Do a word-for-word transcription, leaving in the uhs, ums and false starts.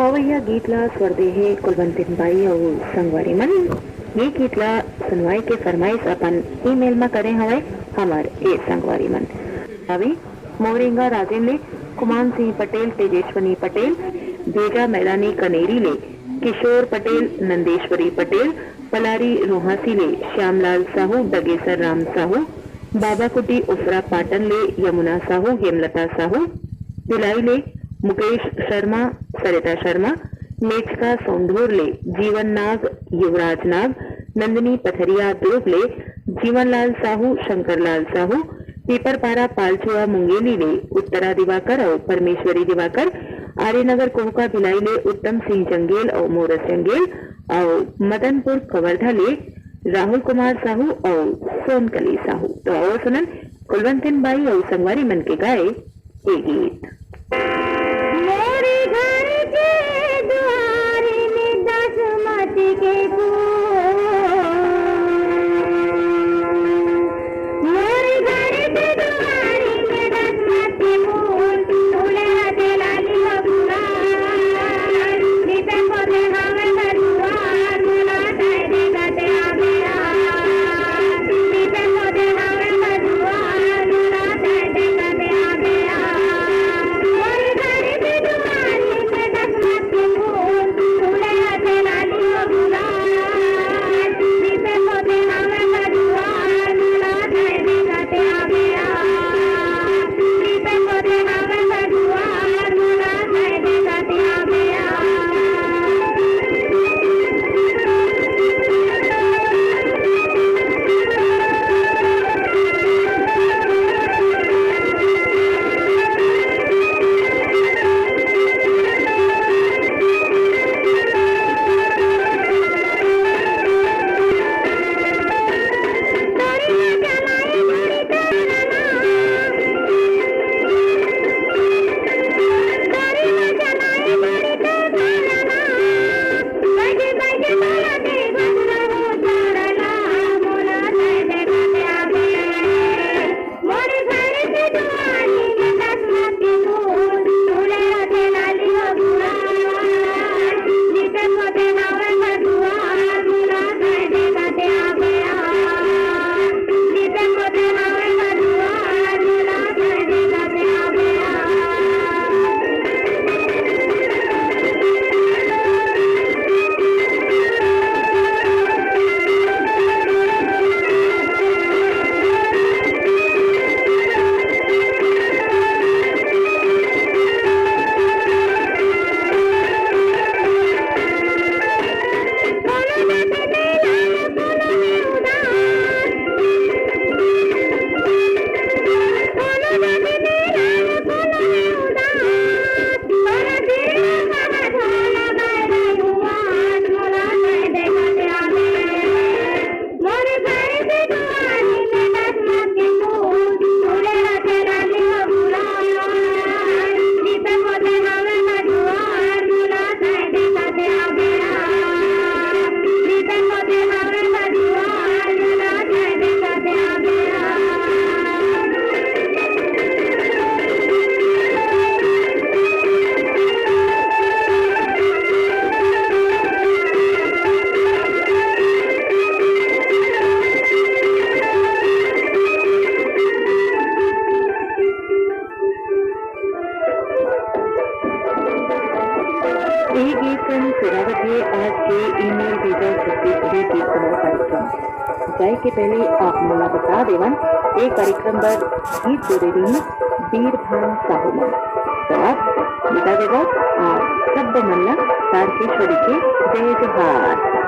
अवइया गीत ला स्वर दे हे कुलवंतिन बाई अउ संगवारी मन। ये गीत ला सुनवाए के फरमाइश अपन ईमेल म करे हवय हमर ए संगवारी मन। अभी मोरेंगा राजेन ले कुमान सिंह पटेल, तेजेश्वनी पटेल, भेजा मैदानी कनेरी ले किशोर पटेल, नंदेश्वरी पटेल, पलारी रोहासी ले श्यामलाल साहू, डगेसर राम साहू, बाबाकुटी उफरा पाटन ले यमुना साहू, हेमलता साहू, भिलाई ले मुकेश शर्मा, सरिता शर्मा, मेचका सोंढूर ले जीवन नाग, युवराज नाग, नंदिनी पथरिया दुर्ग ले जीवनलाल साहू, शंकरलाल साहू, पीपरपारा पालचुआ मुंगेली ले उत्तरा दिवाकर अउ परमेश्वरी दिवाकर, आर्यनगर कोहका भिलाई ले उत्तम सिंह जंगेल अउ मोरस जंगेल अउ मदनपुर कवर्धा ले राहुल कुमार साहू अउ सोनकली साहू। तो आओ सुनन कुलवंतिन बाई अउ संगवारी मन के गाए ये गीत। मोर घर के दुआर में दसमत के फूल, मोर घर के दुआर में दसमत के फूल, फूले हथे लाली हो गुलाल, दीपे पोते हवे घर दुआर, मोला दे दे गते आवे आ। ये गीत संग सुनावत हे आज के ईमेल भेजा छत्तीसगढ़ी गीत संग्रह कार्यक्रम। जाए के पहले आप मन ला बता देवन, ये कार्यक्रम बर गीत दे रही बीरभान साहू मन। तो आप बता देवो, आप सब मन ला तारकेश्वरी के जय जोहार।